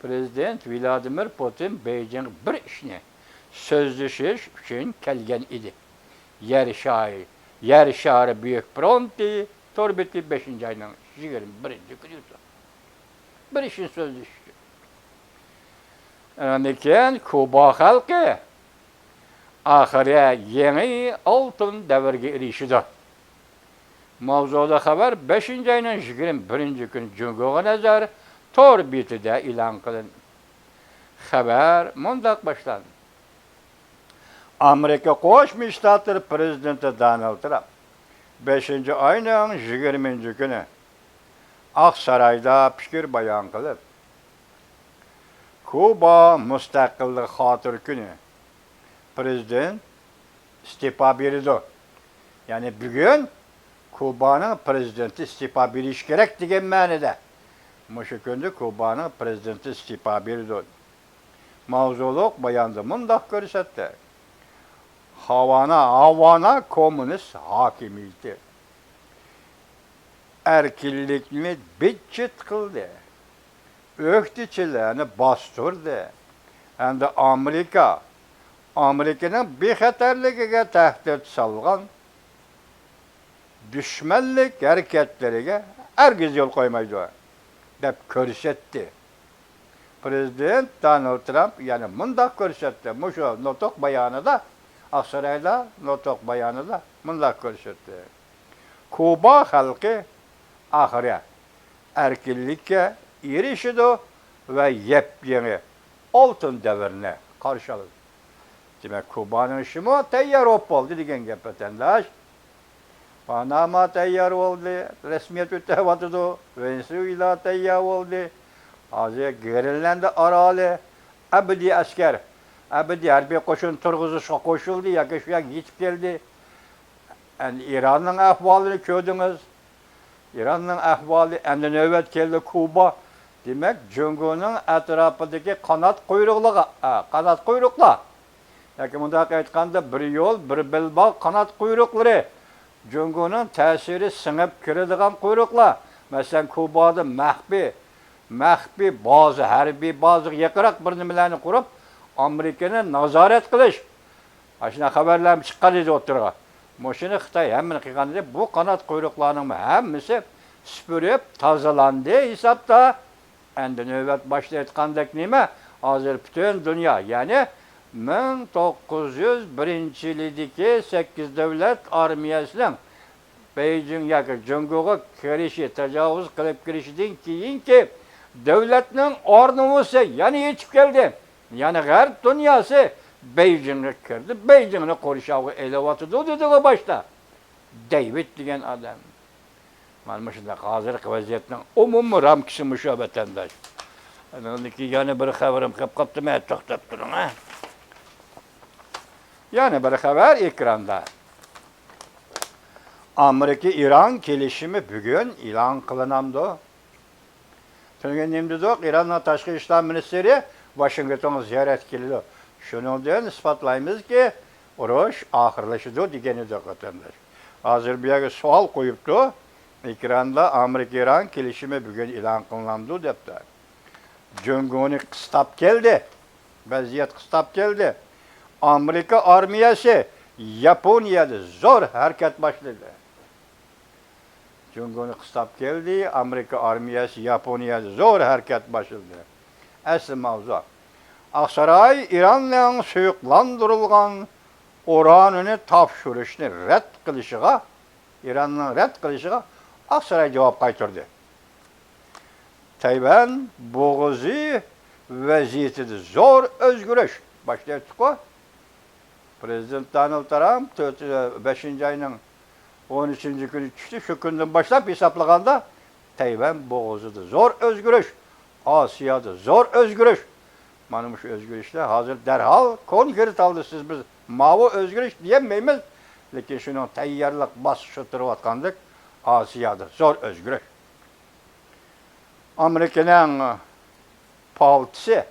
پىرېزىدېنت ۋلادىمىر پۇتىن بېيجىڭغا بىر ئىشنى سۆزلىشىش ئۈچۈن كەلگەن ئىدى. يەر شارى، يەر شارى بۈيۈك فرونتى تور بېتى، بەشىنچى ئاينىڭ يىگىرمە بىرىنچى كۈنى يۇتۇپ. بىر ئىشنى سۆزلىشىش ئۈچۈن. ئاندىن كېيىن كۇبا خەلقى ئاخىرى يېڭى ئالتۇن دەۋرگە ئېرىشىدۇ. ماۋزۇدا خەۋەر بەشىنچى ئاينىڭ يىگىرمە بىرىنچى كۈنى جۇڭگوغا نەزەر تور بېتىدە ئېلان قىلىندى. خەۋەر مۇنداق باشلاندى. ئامېرىكا قوشما شتاتلىرى پىرېزىدېنتى دونالد ترامپ بەشىنچى ئاينىڭ يىگىرمىنچى كۈنى ئاقسارايدا پىكىر بايان قىلىپ، كۇبا مۇستەقىللىق خاتىرە كۈنى، پىرېزىدېنت ئىستېپا بېرىدۇ. يەنى بۈگۈن كۇبانىڭ پىرېزىدېنتى ئىستېپا بېرىشى كېرەك دېگەن مەنىدە. مۇشۇ كۈندە كۇبانىڭ پىرېزىدېنتى ئىستېپا بېرىدۇ. ماۋزۇلۇق باياندا مۇنداق كۆرسەتتى: ھاۋانا، ھاۋانا كوممۇنىست ھاكىمىيىتى ئەركىنلىكنى بىت-چىت قىلدى. ئۆكتىچىلەرنى باستۇردى. ئەمدى ئامېرىكا، ئامېرىكىنىڭ بىخەتەرلىكىگە تەھدىت سالغان دۈشمەنلىك ھەرىكەتلىرىگە ھەرگىز يول قويمايدۇ، دەپ كۆرسەتتى. پىرېزىدېنت دونالد ترامپ يەنە مۇنداق كۆرسەتتى، مۇشۇ نۇتۇق بايانىدا، ئاقسارايدا نۇتۇق بايانىدا مۇنداق كۆرسەتتى: كۇبا خەلقى ئاخىرى ئەركىنلىككە ئېرىشىدۇ ۋە يەپيېڭى ئالتۇن دەۋرنى قارشى ئالىدۇ. دېمەك، كۇبانىڭ ئىشىمۇ تەييار بولۇپ بولدى دېگەن گەپ، ۋەتەنداش. پاناما تەييار بولدى، رەسمىيەت ئۆتەۋاتىدۇ. ۋېنېسۇېلا تەييار بولدى. ھازىر گرېنلاندىيە ئارالى، ئەبەدىي ئەسكەر، ئەبەدىي ھەربىي قوشۇن تۇرغۇزۇشقا قوشۇلدى ياكى شۇ يەرگە يېتىپ كەلدى. ئەمدى ئىراننىڭ ئەھۋالىنى كۆردىڭىز. ئىراننىڭ ئەھۋالى، ئەمدى نۆۋەت كەلدى كۇبا. دېمەك، جۇڭگونىڭ ئەتراپىدىكى قانات قۇيرۇقلىغا-، ئە، قانات قۇيرۇقلار ياكى مۇنداق ئېيتقاندا، بىر يول، بىر بەلباغ قانات قۇيرۇقلىرى، جۇڭگونىڭ تەسىرى سىڭىپ كىرىدىغان قۇيرۇقلار. مەسىلەن، كۇبادا مەخپىي، مەخپىي بازا، ھەربىي بازىغا يېقىنراق بىر نېمىلەرنى قۇرۇپ، ئامېرىكىنى نازارەت قىلىش. ئاشۇنداق خەۋەرلەرمۇ چىققان ئىدى ئوتتۇرىغا. مۇشۇنى خىتاي ھەممىنى قىلغان ئىدى. بۇ قانات قۇيرۇقلارنىڭمۇ ھەممىسى سۈپۈرۈپ تازىلاندى ھېسابتا. ئەمدى نۆۋەت باشتا ئېيتقاندەك نېمە؟ ھازىر پۈتۈن دۇنيا، يەنى مىڭ توققۇز يۈز بىرىنچى يىلىدىكى سەككىز دۆلەت ئارمىيەسىنىڭ بېيجىڭ ياكى جۇڭگوغا كىرىشى، تاجاۋۇز قىلىپ كىرىشىدىن كېيىنكى دۆلەتنىڭ ئارنىۋۇسى يەنە يېتىپ كەلدى. يەنى غەرب دۇنياسى بېيجىڭغا كىردى، بېيجىڭنى قورشاۋغا ئېلىۋاتىدۇ دېدىغۇ باشتا دېيۋىد دېگەن ئادەم. مانا مۇشۇنداق ھازىرقى ۋەزىيەتنىڭ ئومۇمىي رامكىسى مۇشۇ، ۋەتەنداش. ئاندىن كېيىن يەنە بىر خەۋىرىم كەپ قاپتۇ، مەن توختاپ تۇرۇڭ، ھە. يەنە بىر خەۋەر ئېكراندا. ئامېرىكا ئىران كېلىشىمى بۈگۈن ئېلان قىلىنامدۇ؟ تۈنۈگۈن نېمە دېدۇق؟ ئىراننىڭ تاشقى ئىشلار مىنىستىرى ۋاشىنگتونغا زىيارەتكە كېلىدۇ. شۇنىڭدىن ئىسپاتلايمىزكى، ئۇرۇش ئاخىرلىشىدۇ دېگەن ئىدۇق، ۋەتەنداش. ھازىر بۇ يەرگە سوئال قويۇپتۇ. ئېكراندا ئامېرىكا ئىران كېلىشىمى بۈگۈن ئېلان قىلىنامدۇ دەپتۇ. جۇڭگونى قىستاپ كەلدى. ۋەزىيەت قىستاپ كەلدى. ئامېرىكا ئارمىيەسى ياپونىيەدە زور ھەرىكەت باشلىدى. جۇڭگونى قىستاپ كەلدى، ئامېرىكا ئارمىيەسى ياپونىيەدە زور ھەرىكەت باشلىدى. ئەسلى ماۋزۇ. ئاقساراي ئىراننىڭ سۇيۇقلاندۇرۇلغان ئۇرانىنى تاپشۇرۇشنى رەت قىلىشىغا، ئىراننىڭ رەت قىلىشىغا ئاقساراي جاۋاب قايتۇردى. تەيۋەن بوغۇزى ۋەزىيىتىدە زور ئۆزگىرىش. باشتا ئېيتتۇققۇ، پرېزىدېنت دونالد ترامپ تۆت، بەشىنچى ئاينىڭ ئون ئۈچىنچى كۈنى چۈشتى. شۇ كۈندىن باشلاپ ھېسابلىغاندا، تەيۋەن بوغۇزىدا زور ئۆزگىرىش، ئاسىيادا زور ئۆزگىرىش. مانا مۇشۇ ئۆزگىرىشلەر ھازىر دەرھال كونكرېت ھالدا سىز بىز ماۋۇ ئۆزگىرىش دېيەلمەيمىز، لېكىن شۇنىڭ تەييارلىق باسقۇچىدا تۇرۇۋاتقاندەك ئاسىيادا زور ئۆزگىرىش. ئامېرىكىنىڭ پالتىسى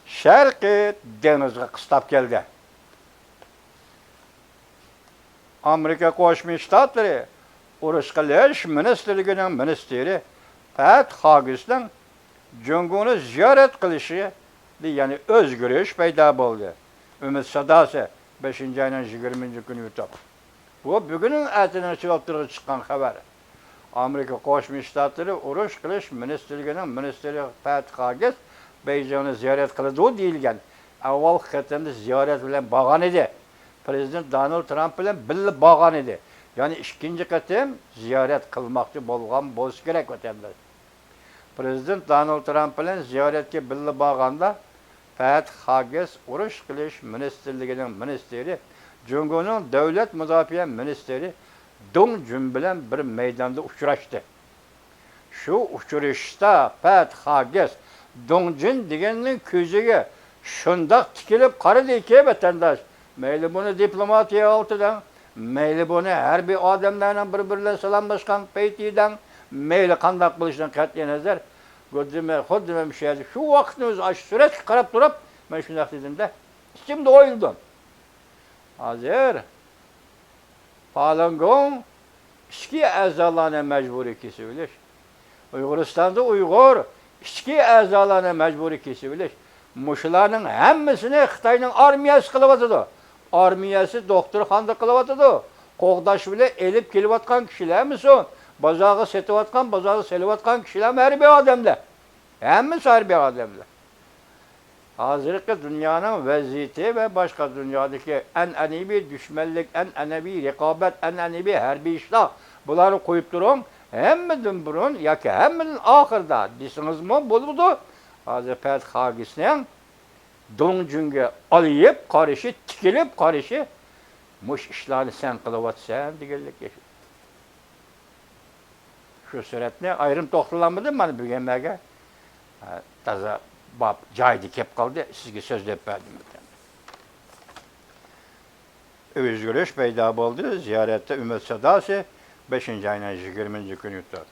شەرقىي دېڭىزغا قىستاپ كەلدى. ئامېرىكا قوشما شتاتلىرى ئۇرۇش قىلىش مىنىستىرلىكىنىڭ مىنىستىرى پەت خاگىسنىڭ جۇڭگونى زىيارەت قىلىشىدا يەنە ئۆزگىرىش پەيدا بولدى. ئۈمىد ساداسى، بەشىنچى ئاينىڭ يىگىرمىنچى كۈنى يۇتۇپ. بۇ بۈگۈننىڭ ئەتىنىڭ ئىچىدە ئوتتۇرىغا چىققان خەۋەر. ئامېرىكا قوشما شتاتلىرى ئۇرۇش قىلىش مىنىستىرلىكىنىڭ مىنىستىرى پەت خاگىس بېيجىڭنى زىيارەت قىلىدۇ دېيىلگەن. ئاۋۋالقى قېتىمدا زىيارەت بىلەن بارغان ئىدى. پرېزىدېنت دونالد ترامپ بىلەن بىللە بارغان ئىدى. يەنى ئىككىنچى قېتىم زىيارەت قىلماقچى بولغان بولسا كېرەك، ۋەتەنداش. پرېزىدېنت دونالد ترامپ بىلەن زىيارەتكە بىللە بارغاندا، پەت خاگىس ئۇرۇش قىلىش مىنىستىرلىكىنىڭ مىنىستىرى، جۇڭگونىڭ دۆلەت مۇداپىئە مىنىستىرى دۇڭ جۈن بىلەن بىر مەيداندا ئۇچراشتى. شۇ ئۇچرىشىشتا پەت خاگىس دۇڭ جۈن دېگەننىڭ كۆزىگە شۇنداق تىكىلىپ قارىدىكى، ۋەتەنداش، مەيلى بۇنى دىپلوماتىيە ھالىتى دەڭ، مەيلى بۇنى ھەربىي ئادەملەرنىڭ بىر-بىرى بىلەن سالاملاشقان پەيتى دەڭ، مەيلى قانداق بولۇشىدىن قەتئىينەزەر، خۇددى مەن، خۇددى مەن شۇ يەردە شۇ ۋاقىتنى ئۆزى ئاشۇ سۈرەتكە قاراپ تۇرۇپ، مەن شۇنداق دېدىم-دە، ئىچىمدە ئويلىدىم. ھازىر فالۇنگوڭ ئىچكى ئەزالارنى مەجبۇرىي كېسىۋېلىش، ئۇيغۇرىستاندا ئۇيغۇر ئىچكى ئەزالارنى مەجبۇرىي كېسىۋېلىش، مۇشۇلارنىڭ ھەممىسىنى خىتاينىڭ ئارمىيەسى قىلىۋاتىدۇ. ئارمىيەسى دوختۇرخانىدا قىلىۋاتىدۇ. قوغداش بىلەن ئېلىپ كېلىۋاتقان كىشىلەرمىسۇ، بازارغا سېتىۋاتقان، بازارغا سېلىۋاتقان كىشىلەرمۇ ھەربىي ئادەملەر. ھەممىسى ھەربىي ئادەملەر. ھازىرقى دۇنيانىڭ ۋەزىيىتى ۋە باشقا دۇنيادىكى ئەنئەنىۋى دۈشمەنلىك، ئەنئەنىۋى رىقابەت، ئەنئەنىۋى ھەربىي ئىشلار، بۇلارنى قويۇپ تۇرۇڭ، ھەممىدىن بۇرۇن ياكى ھەممىدىن ئاخىرىدا دېسىڭىزمۇ بولىدۇ. ھازىر پەت خاگىسنىڭ دۇڭجۈنگە ئالىيىپ قارىشى، تىكىلىپ قارىشى، مۇشۇ ئىشلارنى سەن قىلىۋاتىسەن دېگەنلىك. شۇ سۈرەتنى ئايرىم توختىلالمىدىم، مانا بۈگۈنلەرگە، ئە، تازا باب جايىدا كەپ قالدى، سىزگە سۆزلەپ بەردىم. ئۆزگىرىش پەيدا بولدى. زىيارەتتە ئۈمىد ساداسى بەشىنچى ئاينىڭ يىگىرمىنچى كۈنى ئۆتتى.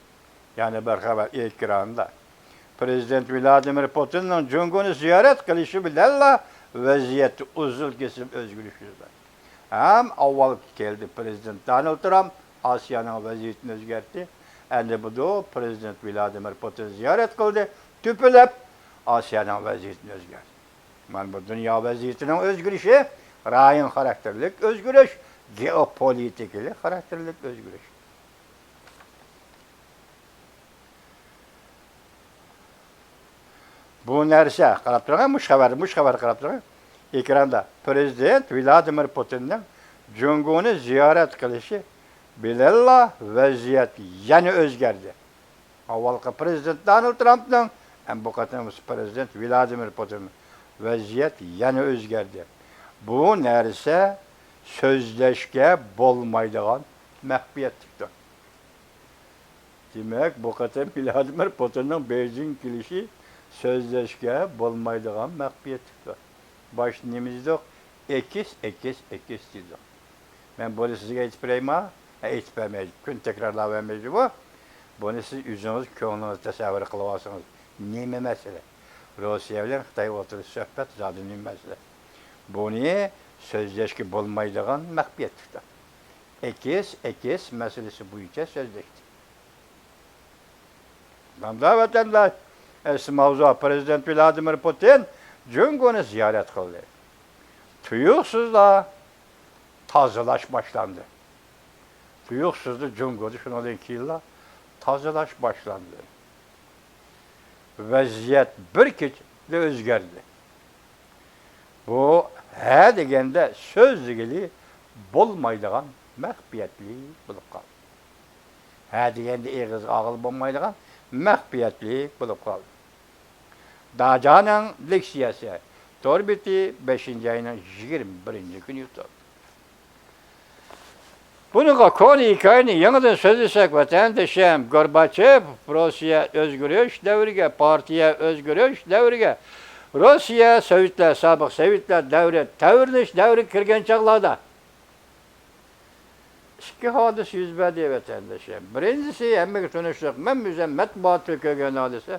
يەنە بىر خەۋەر ئېكراندا. پرېزىدېنت ۋلادىمىر پۇتىننىڭ جۇڭگونى زىيارەت قىلىشى بىلەنلا ۋەزىيەتتە ئۇزۇل كېسىل ئۆزگىرىش يۈز بەردى. ھەم ئاۋۋال كەلدى پرېزىدېنت دونالد ترامپ ئاسىيانىڭ ۋەزىيىتىنى ئۆزگەرتتى. ئەمدى بۇ پرېزىدېنت ۋلادىمىر پۇتىن زىيارەت قىلدى، تۈپىلەپ ئاسىيانىڭ ۋەزىيىتىنى ئۆزگەرتتى. مانا بۇ دۇنيا ۋەزىيىتىنىڭ ئۆزگىرىشى، رايون خاراكتېرلىك ئۆزگىرىش، گېئوپولىتىكىلىق خاراكتېرلىك ئۆزگىرىش. بۇ نەرسە، قاراپ تۇرۇڭ، مۇشۇ خەۋەر، مۇشۇ خەۋەر قاراپ تۇرۇڭ. ئېكراندا پرېزىدېنت ۋلادىمىر پۇتىننىڭ جۇڭگونى زىيارەت قىلىشى بىلەنلا ۋەزىيەت يەنە ئۆزگەردى. ئاۋۋالقى پرېزىدېنت دونالد ترامپنىڭ، ئەمما بۇ قېتىم پرېزىدېنت ۋلادىمىر پۇتىن، ۋەزىيەت يەنە ئۆزگەردى. بۇ نەرسە سۆزلەشكە بولمايدىغان مەخپىيەتلىكتۇر. دېمەك، بۇ قېتىم ۋلادىمىر پۇتىننىڭ بېيجىڭغا كېلىشى سۆزلەشكە بولمايدىغان مەخپىيەتلىكتۇر. باشتا نېمە دېدۇق؟ ئېكىس، ئېكىس، ئېكىس دېدۇق. مەن بۇنى سىزگە ئېيتىپ بېرەيما؟ ھە، ئېيتىپ بەرمەيدۇ. كۈن تەكرارلاۋەرمەيدۇ بۇ. بۇنى سىز ئۆزىڭىز كۆڭلىڭىزدە تەسەۋۋۇر قىلىۋالسىڭىز، نېمە مەسىلە؟ روسىيە بىلەن خىتاي ئوتتۇرىسىدا سۆھبەت زادى نېمە مەسىلە؟ بۇنى سۆزلەشكە بولمايدىغان مەخپىيەتلىكتۇر. ئېكىس، ئېكىس مەسىلىسى بويىچە سۆزلەشتى. مۇنداق ۋەتەنداش، ئەسلى ماۋزۇ پرېزىدېنت ۋلادىمىر پۇتىن جۇڭگونى زىيارەت قىلدى. تۇيۇقسىزلا تازىلاش باشلاندى. تۇيۇقسىزلا جۇڭگودا شۇنىڭدىن كېيىنلا تازىلاش باشلاندى. ۋەزىيەت بىر كېچىدە ئۆزگەردى. بۇ ھە دېگەندە سۆزلىگىلى بولمايدىغان مەخپىيەتلىك بولۇپ قالدى. ھە دېگەندە ئېغىزغا ئالغىلى بولمايدىغان مەخپىيەتلىك بولۇپ قالدى. داجانىڭ لېكسىيەسى، تور بېتى، بەشىنچى ئاينىڭ يىگىرمە بىرىنچى كۈنى يۈرۈتۈلدى. بۇنىڭغا كونا ھېكايىنى يېڭىدىن سۆزلىسەك، ۋەتەندىشىم، گورباچېف روسىيە ئۆزگىرىش دەۋرىگە، پارتىيە ئۆزگىرىش دەۋرىگە، روسىيە سوۋېتلار، سابىق سوۋېتلار دەۋرى، تەۋرىنىش دەۋرىگە كىرگەن چاغلاردا، ئىككى ھادىسە يۈز بەردى، ۋەتەندىشىم. بىرىنچىسى، ھەممىگە تونۇشلۇق، مەن ئۆزۈم مەتبۇئاتتا كۆرگەن ھادىسە.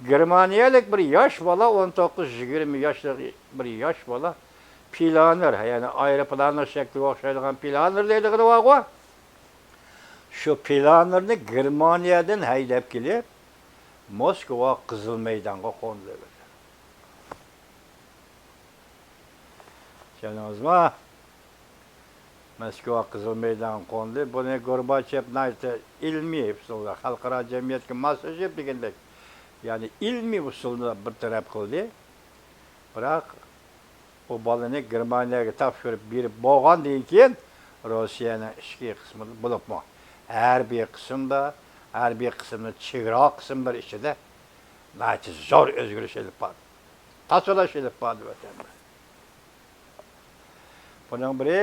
گېرمانىيەلىك بىر ياش بالا، ئون توققۇز يىگىرمە ياشلىق بىر ياش بالا، پىلانېر، يەنى ئايروپىلاننىڭ شەكلىگە ئوخشايدىغان پىلانېر دەيدىغىنى بارغۇ. شۇ پىلانېرنى گېرمانىيەدىن ھەيدەپ كېلىپ، موسكۋا قىزىل مەيدانغا قوندى. چۈشەندىڭىزمۇ؟ موسكۋا قىزىل مەيدانغا قوندى. بۇنى گورباچېف ناھايىتى ئىلمىي ئۇسۇلدا، خەلقئارا جەمئىيەتكە ماسلىشىپ دېگەندەك، يەنى ئىلمىي ئۇسۇلدا بىر تەرەپ قىلدى. بىراق، ئۇ بالىنى گېرمانىيەگە تاپشۇرۇپ بېرىپ بولغاندىن كېيىن، روسىيەنىڭ ئىچكى قىسمىدا، بولۇپمۇ ھەربىي قىسىمدا، ھەربىي قىسىمنىڭ چېگرا قىسىملىرى ئىچىدە ناھايىتى زور ئۆزگىرىش ئېلىپ باردى. تازىلاش ئېلىپ باردى ۋەتەندە. بۇنىڭ بىرى،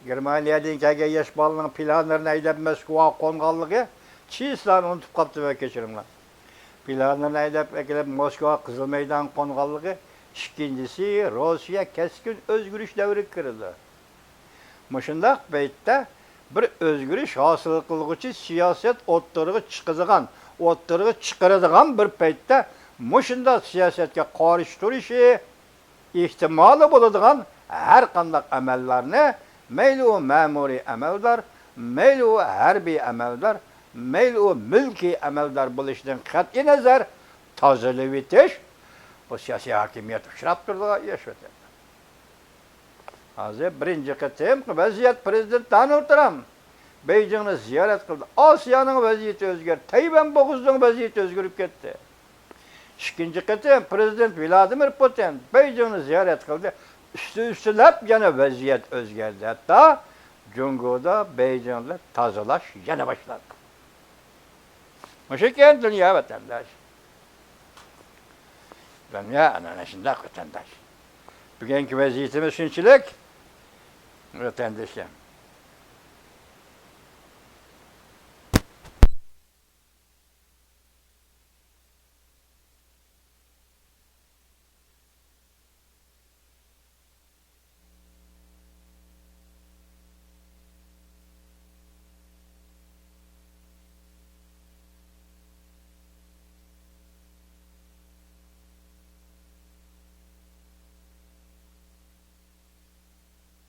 گېرمانىيەدىن كەلگەن ياش بالىنىڭ پىلانېرنى ھەيدەپ موسكۋاغا قونغانلىقى، چىسلانى ئۇنتۇپ قاپتىمەن، كەچۈرۈڭلار. پىلانېرنى ھەيدەپ ئەكېلىپ موسكۋا قىزىل مەيدانغا قونغانلىقى. ئىككىنچىسى، روسىيە كەسكىن ئۆزگىرىش دەۋرىگە كىرىدۇ. مۇشۇنداق پەيتتە بىر ئۆزگىرىش ھاسىل قىلغۇچى سىياسەت ئوتتۇرىغا چىقىدىغان، ئوتتۇرىغا چىقىرىدىغان بىر پەيتتە مۇشۇنداق سىياسەتكە قارشى تۇرۇشى ئېھتىمالى بولىدىغان ھەر قانداق ئەمەللەرنى، مەيلى ئۇ مەمۇرىي ئەمەلدار، مەيلى ئۇ ھەربىي ئەمەلدار، مەيلى ئۇ مۈلكىي ئەمەلدار بولۇشىدىن قەتئىينەزەر، تازىلىۋېتىش، بۇ سىياسىي ھاكىمىيەت ئۇچراپ تۇرىدىغان ئىش ۋەتەندە. ھازىر بىرىنچى قېتىم ۋەزىيەت، پىرېزىدېنت دونالد ترامپ بېيجىڭنى زىيارەت قىلدى. ئاسىيانىڭ ۋەزىيىتى ئۆزگەردى. تەيۋەن بوغۇزىنىڭ ۋەزىيىتى ئۆزگىرىپ كەتتى. ئىككىنچى قېتىم پىرېزىدېنت ۋلادىمىر پۇتىن بېيجىڭنى زىيارەت قىلدى. ئۈستى ئۈستىلەپ يەنە ۋەزىيەت ئۆزگەردى. ھەتتا جۇڭگودا، بېيجىڭدا تازىلاش يەنە باشلاندى. مۇشۇ ئىكەن دۇنيا، ۋەتەنداش. دۇنيا ئەنە شۇنداق، ۋەتەنداش. بۈگۈنكى ۋەزىيىتىمىز شۇنچىلىك، ۋەتەندىشىم.